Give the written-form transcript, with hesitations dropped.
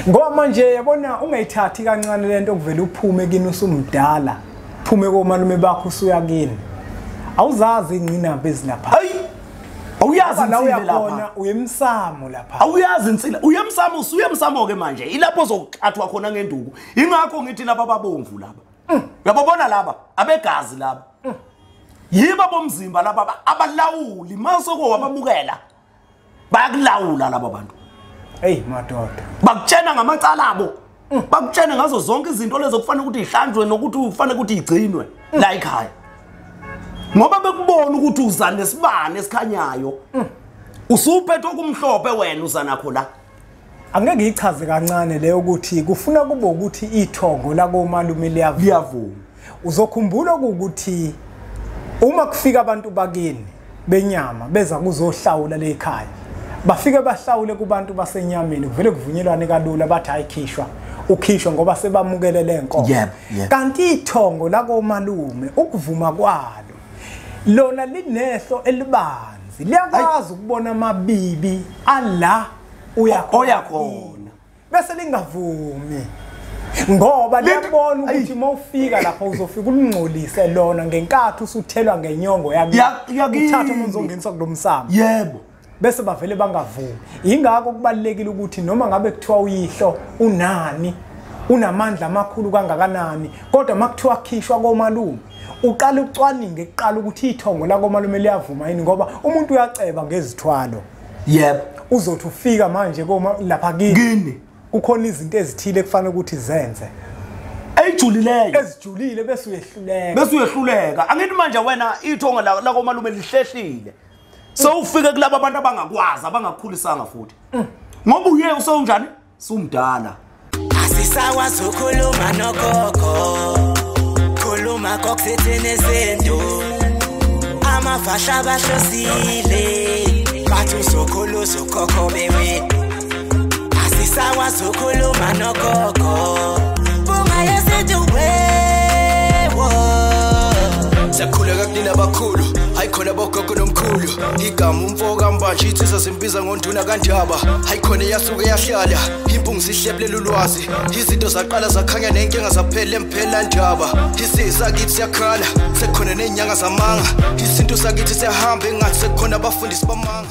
Ngoba manje yabona ungayithathi kancane lento okuvela uphume kini usumdala, phume komalume bakho usuya kini. Awuzazi ingqinamba ezilapha. Hayi, awuyazi insile lapha. Uyemsamo lapha. Awuyazi insile. Uyemsamo, usuyemsamo ke manje. Ilapho ozoxathwa khona ngenduku. Ingakho ngithi laba babomvu laba. Uyababona laba abegazi laba. Yiba bomzimba laba abalawuli masoko wabamukela. Bayakulawula laba bantu. Hey madoda. Bakutshena ngamacala abo. Bakutshena ngazo zonke izinto lezo kufanele ukuthi ihlanjwe nokuthi kufanele ukuthi igcinwe la ekhaya. Ngoba bekubona ukuthi uza nesibane esikhanyayo. Usuphethe okumhlophe wena uza nakho la. Angeke ngiyichaze kancane leyo ukuthi kufuna kube ukuthi ithongo la komalume liyavuma. Uzokhumbula ukuthi uma kufika abantu bakini benyama beza kuzohlawula le ekhaya, bafike bahlawule kubantu basenyameni, kuvele kuvunyelwane kalula bathi ayikhishwa, ukhishwa ngoba sebamukele lenkomo. Kanti ithongo la komalume ukuvuma kwalo lona linehlo elibanzi, liyakwazi ukubona amabibi ala uyakhona bese lingavumi, ngoba liyabona ukuthi uma ufika lapha uzofika ulingcolise lona ngenkathi usuthelwa ngenyongo yakini, uthatha umuntu ozongeniswa kulomsamo. Yebo, bese bavele bangavumi. Ingakho kubalekile ukuthi noma ngabe kuthiwa uyihlo unani, unamandla amakhulu kangakanani, kodwa makuthiwa khishwa komalume uqala ucwaninge kuqala ukuthi ithongo la komalume liyavuma yini, ngoba umuntu uyaceba ngezithwalo. Yebo, uzothi ufika manje koma lapha kini kukhona izinto ezithile kufanele ukuthi zenze ezijulileyo, ezijulile, bese uyehluleka, bese uyehluleka. Angithi manje wena ithongo la komalume lihlehlile, sewufike kulabo abantu abangakwazi, abangakukhulisanga futhi, ngoba uye usewunjani, sumdala. Asisakwazi ukukhuluma nogogo, khuluma kokusithini izinto, amafasha bahlosile bathi uzokhulu uzokhokho bewe. Asisakwazi ukukhuluma nogogo, bunga yesintu wewo. Siyakhuleka kunina abakhulu, hayi khona bogogo nomkhulu. Igama umfo kaMbanje insizwa zimbiza ngonduna kaNdaba. Hayi khona yasuke yahlala, impungu zihlebulela ulwazi. Izinto zaqala zakhanya nenkinga zaphela emphela ndaba. Isizwe kithi siyakhala, sekukhona nezinyanga zamanga. Isintu sakithi siyahamba engathi sekukhona abafundisi bamanga.